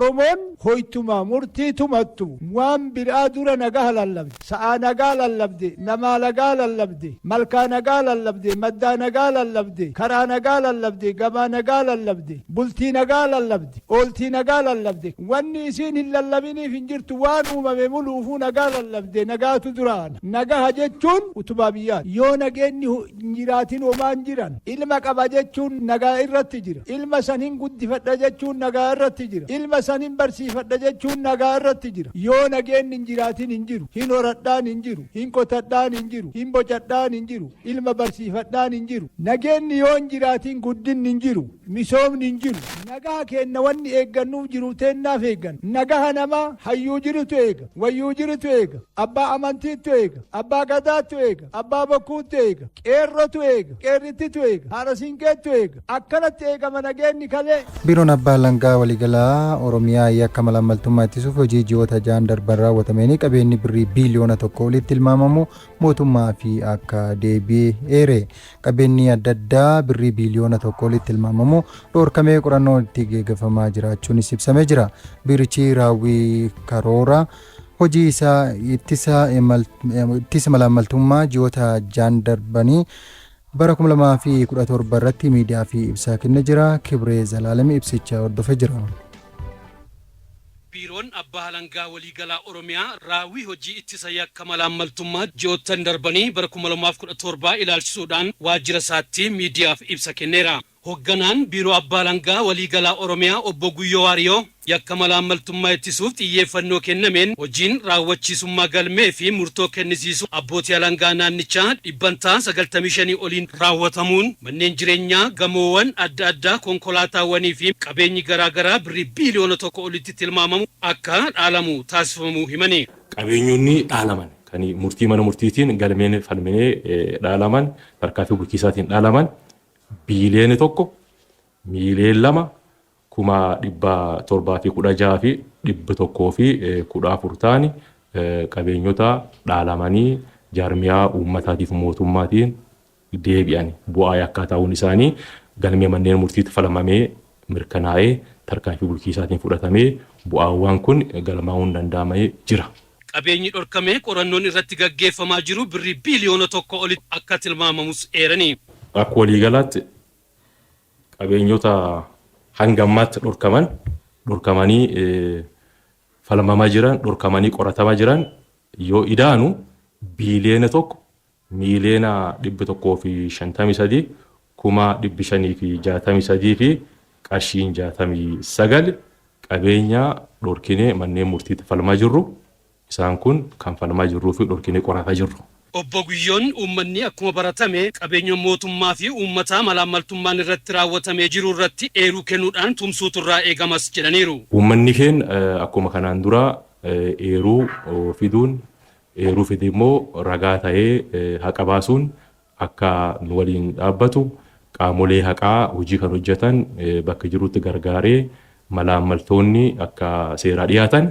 Oromoon hoytuma murtii tumattu waan biraa dura nagaa lallabde. Sa'aa nagaa lallabde, namaa nagaa lallabde, malkaa nagaa lallabde, maddaa nagaa lallabde, karaa nagaa lallabde, gabaa nagaa lallabde, bultii nagaa lallabde, ooltii nagaa lallabde. Wanni isiin hin lallabiniif hin jirtu, waan uumame muluufuu nagaa lallabde, nagaatu duraana. Nagaha jechuun utubaa biyyaati. Yoo nageenyi hin jiraatin homaan jiran. Ilma qaba jechuun nagaa irratti jira. Ilma san hin guddifadha jechuun nagaa irratti jira. Ilma san hin barsiifadha jechuun nagaa irratti jira. Yoo nageenyi hin jiraatin hin jiru. Hin horadhaan hin jiru. Hin qotadhaan hin jiru. Hin bocadhaan hin jiru. Ilma barsiifadhaan hin jiru. Nageenyi yoo hin jiraatin guddinni hin jiru. Misoomni hin jiru. Nagaa kenna wanni eeggannuuf jiru teennaaf eeggan. Nagaha namaa hayyuu jirutu eega. Wayyuu jirutu eega. Abbaa amantiitu eega. Abbaa gadaatu eega. Abbaa bokkuutu eega. Qeerrotu eega. Qeerrittitu eega. Haadha siinqeetu eega. Akkanatti eegama nageenyi kalee. Biiroon Abbaa Alangaa Waliigalaa Oromiyaa yakka malaammaltummaa ittisuuf hojii ji'oota 6n darban raawwatameen qabeenyi birrii biiliyoona 1 olitti tilmaamamu mootummaa fi akka deebi'e eere. Qabeenyi adda addaa birrii biiliyoona 1 olitti tilmaamamu dhoorkamee qorannoon itti geggeeffamaa jiraachuunis ibsamee jira. Biirichi raawwii karoora hojii isaa ittisa malaammaltummaa ji'oota 6n darbanii bara 2017 irratti miidiyaa fi ibsaa kennee jira. Kibree Zalaalami ibsicha hordofee jira. Biiroon Abbaa Alangaa Waliigalaa Oromiyaa raawwii hojii ittisa yakka malaammaltummaa ji'oottan darbanii bara 2017 ilaalchisuudhaan waajjira isaatti miidiyaaf ibsa kenneera. Hoogganaan Biiroo Abbaa Alangaa Waliigalaa Oromiyaa Obbo Guyyoo Waariyoo yakka malaammaltummaa ittisuuf xiyyeeffannoo kennameen hojiin raawwachiisummaa galmee fi murtoo kennisiisu abbootii alangaa naannichaa 95% oliin raawwatamuun, manneen jireenyaa, gamoowwan adda addaa, konkolaataawwanii fi qabeenyi garaagaraa birrii biiliyoona 1 olitti tilmaamamu akka dhaalamu taasifamuu himani. Qabeenyonni dhaalaman kan murtii mana murtiitiin galmeen falminee dhaalaman, tarkaanfii bulchiisaatiin dhaalaman, 1,207,614,114 ta'ani qabeenyota dhaalamanii jaarmiyaa uummataatiif mootummaatiin deebi'an, bu'aa yakkaa ta'uun isaanii galmee manneen murtiitti falmamee mirkanaa'ee tarkaanfii bulchiisaatiin fudhatamee bu'aawwan kun galmaa'uun danda'amee jira. Qabeenyi dhorkamee qorannoon irratti gaggeeffamaa jiru birrii biiliyoona 1 olitti akka tilmaamamus eeranii. Akka waliigalaatti qabeenyota hanga ammaatti dhorkaman, dhorkamanii falmamaa jiran, dhorkamanii qoratamaa jiran yoo idaanu, 1,153,563,000 fi qarshiin 69 qabeenya dhorkinee manneen murtiitti falmaa jirru. Isaan kun kan falmaa jirruu fi dhorkinee qorataa jirru. Obbo Guyyoon uummanni akkuma baratame qabeenya mootummaa fi uummataa malaammaltummaan irratti raawwatamee jiru irratti eeruu kennuudhaan tumsuutu irraa eegamas jedhaniiru. Uummanni keenya akkuma kanaan dura eeruu fiduun, eeruu fide immoo ragaa ta'ee haqa baasuun akka nu waliin dhaabbatu, qaamolee haqaa hojii kan hojjetan bakka jirutti gargaaree malaammaltoonni akka seeraa dhiyaatan,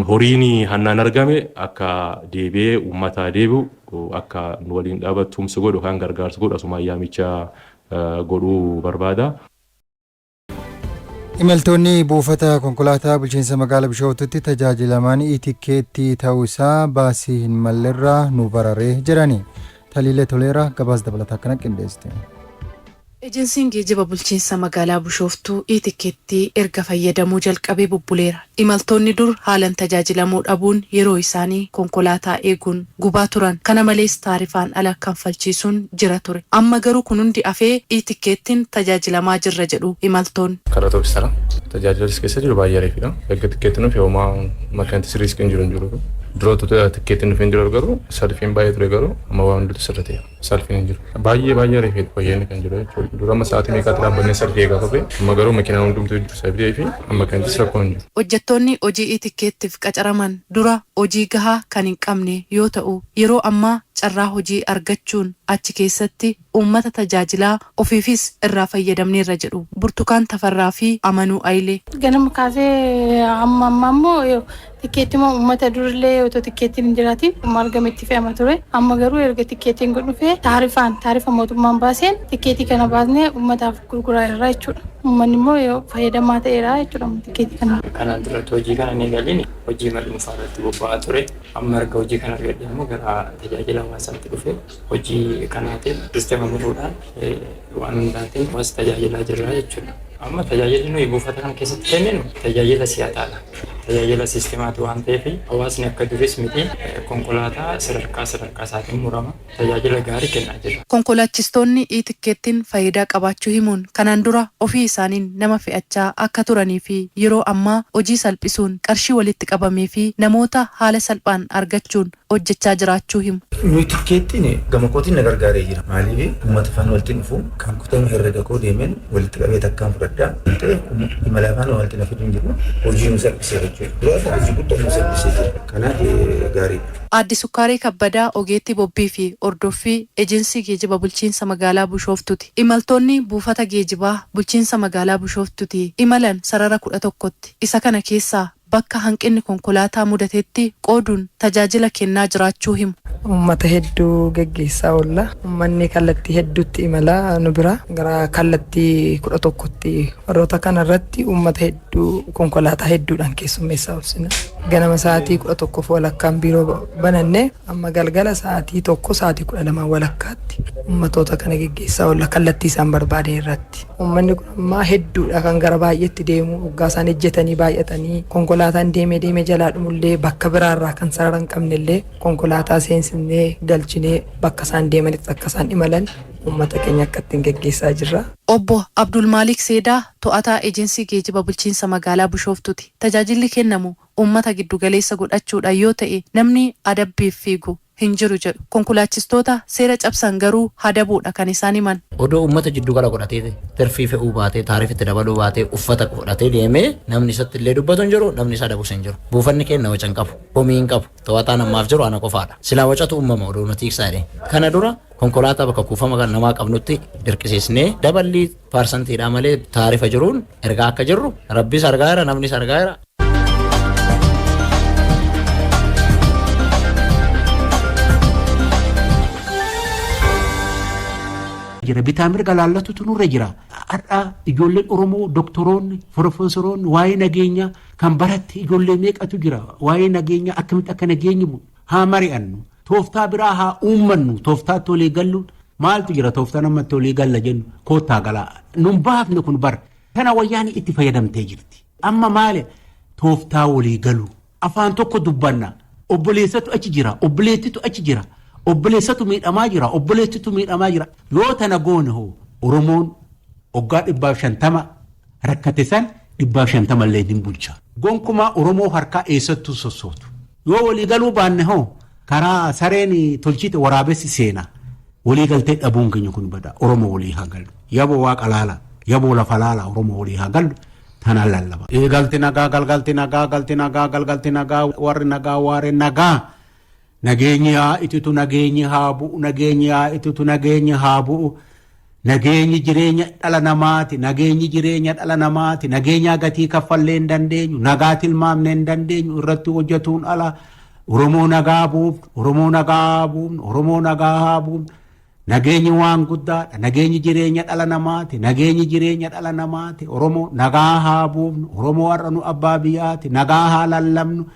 horiin hannaan argame akka deebi'ee uummataa deebi'u akka nu waliin dhaabbatu tumsa godhu kan gargaarsa godhu asumaan yaamicha godhuu barbaada. Imaltoonni buufata konkolaataa bulchiinsa magaalaa Bishooftutti tajaajilaman e-tikkeettii ta'uu isaa baasii hin mallerraa nu bararee jedhani. Taliilee Toleeraa gabaasa dabalataa kana qindeessite. Ejensiin geejiba bulchiinsa magaalaa Bishooftuu e-tikkeettii erga fayyadamuu jalqabee bubbuleera. Imaltoonni dur haalan tajaajilamuu dhabuun yeroo isaanii konkolaataa eeguun gubaa turan. Kana malees taarifaan ala kanfalchiisuun jira ture. Amma garuu kun hundi afee e-tikkeettiin tajaajilamaa jirra jedhu imaltoonni. Karaa Tookistara tajaajila keessa jiru baay'ee ariifidha. Erga tikkeettiin dhufe homaa makanti riskiin jiru hin jiru. Dura tikkeettiin dhufee hin jiru garuu salfiin baay'ee ture, garuu amma waan hundatu sirrateera. Salfiin hin jiru. Baay'ee baay'ee ariifidha fooyya'inni kan jiru jechuudha. Dura amma sa'aatii meeqaatti dhaabbannee salfii eegaa turre, amma garuu makiinaan hundumtuu jiru sababii fi amma kanattis rakkoon hin jiru. Hojjettoonni hojii e-tikkeettiif qacaraman dura hojii gahaa kan hin qabne yoo ta'u, yeroo ammaa carraa hojii argachuun achi keessatti uummata tajaajilaa ofiifis irraa fayyadamneerra jedhu Burtukaan Tafarraa fi Amanuu Ayilee. Ganama kaasee amma ammaa immoo tikkeettima uummata durillee otoo tikkeettiin hin jiraatiin argametti fe'ama ture. Amma garuu erga tikkeettiin kun dhufee taarifaan taarifa mootummaan baaseen tikkeetii kana baasnee uummataaf gurguraa irraa jechuudha. Uummanni immoo fayyadamaa ta'eera jechuudha tikkeetii kana. Kanaan duratti hojii kana hin eegaliin hojii dhuunfaa irratti bobba'aa ture. Amma erga hojii kana argadhe immoo gara tajaajila hawaasaatti dhufe hojii kanaatiin sisteema muruudhaan waan hundaatiin hawaasa tajaajilaa jirra jechuudha. Amma tajaajilli nuyi buufata kana keessatti kenninu tajaajila si'ataadha. Tajaajila siistemaati waan ta'eef hawaasni akka duris miti konkolaataa sadarkaa sadarkaa isaatiin murama. Tajaajila gaarii kennaa jirra. Konkolaachistoonni e-tikkeettiin faayidaa qabaachuu himuun kanaan dura ofii isaaniin nama fe'achaa akka turanii fi yeroo ammaa hojii salphisuun qarshii walitti qabamee fi namoota haala salphaan argachuun hojjechaa jiraachuu himu. Nuyi tikkeettiin gama kootiin na gargaaree jira. Maaliif uummata faana walitti dhufu kan kutame herrega koo deemeen walitti qabee takkaan fudhadhaa. Ta'e imala faana walitti na fidu hin jiru. Hojii nu salphisee jechuudha. Dura hojii guddaa nu salphisee jira. Kanaaf gaariidha. Aadde Sukkaaree Kabbadaa ogeettii bobbii fi hordoffii ejensii geejiba bulchiinsa magaalaa Bishooftuuti. Imaltoonni buufata geejibaa bulchiinsa magaalaa Bishooftuuti imalan sarara 11tti. Isa kana keessaa bakka hanqinni konkolaataa mudatetti qooduun tajaajila kennaa jiraachuu himu. Uummata hedduu geggeessaa oolla. Uummanni kallattii hedduutti imalaa nu bira gara kallattii 11tti warroota kana irratti uummata hedduu konkolaataa hedduudhaan keessummeessaa oolsina. Ganama sa'aatii 11 walakkaan biiroo bananne amma galgala sa'aatii 1 sa'aatii 12 walakkaatti uummatoota kana geggeessaa oolla kallattii isaan barbaadan irratti. Uummanni kun ammaa hedduudha kan gara baay'eetti deemu waggaa isaan ejjetanii baay'atanii konkolaataan deemee deemee jalaa dhumullee bakka biraarraa kan sarara hin qabnellee konkolaataa seensifnee galchinee bakka isaan deemanitti akka isaan imalan uummata keenya akka ittiin geggeessaa jirra. Obbo Abdul Maalik Seedaa to'ataa ejensii geejiba bulchiinsa magaalaa Bishooftuuti. Tajaajilli kennamu uummata giddugaleessa godhachuudhaan yoo ta'e namni adabbiif fiigu hin jiru jedhu. Konkolaachistoota seera cabsan garuu adabuudha kan isaan himan. Odoo uummata jiddugala godhatee tirfii fe'uu baatee taarifitti dabaluu baatee uffata godhatee deemee namni isatti illee dubbatu hin jiru namni isa adabus hin jiru. Buufanni keenya waca hin qabu komii hin qabu to'ataan ammaaf jiru ana qofaadha. Silaa wacatu uumama odoo nuti tiksaa. Kana dura konkolaataa bakka kuufama kan namaa qabnutti dirqisiisnee daballii paarsantiidhaa malee taarifa jiruun ergaa akka jirru rabbis argaa jira namnis argaa jira. Jira bitaa mirga laallatutu nurra jira. Har'a ijoolleen Oromoo doktoroonni, profeesoroonni waa'ee nageenya kan baratte ijoollee meeqatu jira. Waa'ee nageenya akkamitti akka nageenyi bu'u haa mari'annu. Tooftaa biraa haa uummannu. Tooftaatti walii gallu maaltu jira tooftaa namatti walii galla jennu koottaa galaa. Nun baafne kun bara. Kana wayyaan itti fayyadamtee jirti. Amma maali tooftaa walii galu. Afaan tokko dubbanna. Obboleessatu achi jira. Obboleettitu achi jira. Obboleessatu miidhamaa jira. Obboleettitu miidhamaa jira. Yoo tana goone hoo Oromoon waggaa 150 rakkate san 150 illee hin bulcha. Gonkumaa Oromoo harkaa eessattuu sossootu. Yoo walii galuu baanne hoo karaa sareen tolchite waraabessi seena. Walii galtee dhabuun keenya kun bada. Oromoo walii haa gallu. Yaboo waaqa laala. Yaboo lafa laala. Oromoo walii haa gallu. Tanaan lallaba. Galti nagaa galgalti nagaa galti nagaa galgalti nagaa warri nagaa waaree nagaa. Nageenyi haa ititu nageenyi haa bu'u nageenyi haa ititu nageenyi haa bu'u. Nageenyi jireenya dhala namaati nageenyi jireenya dhala namaati nageenya gatii kaffallee hin dandeenyu nagaa tilmaamnee hin dandeenyu irratti hojjetuun ala Oromoo nagaa buufnu Oromoo nagaa buufnu Oromoo nagaa haa buufnu. Nageenyi waan guddaadha nageenyi jireenya dhala namaati nageenyi jireenya dhala namaati Oromoo nagaa haa buufnu Oromoo har'a nu abbaa biyyaati nagaa haa lallabnu.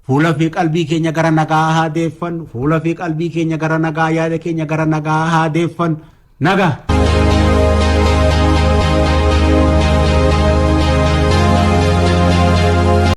Fuula fi qalbii keenya gara nagaa haa deeffannu. Fuula fi qalbii keenya gara nagaa yaada keenya gara nagaa haa deeffannu. Nagaa.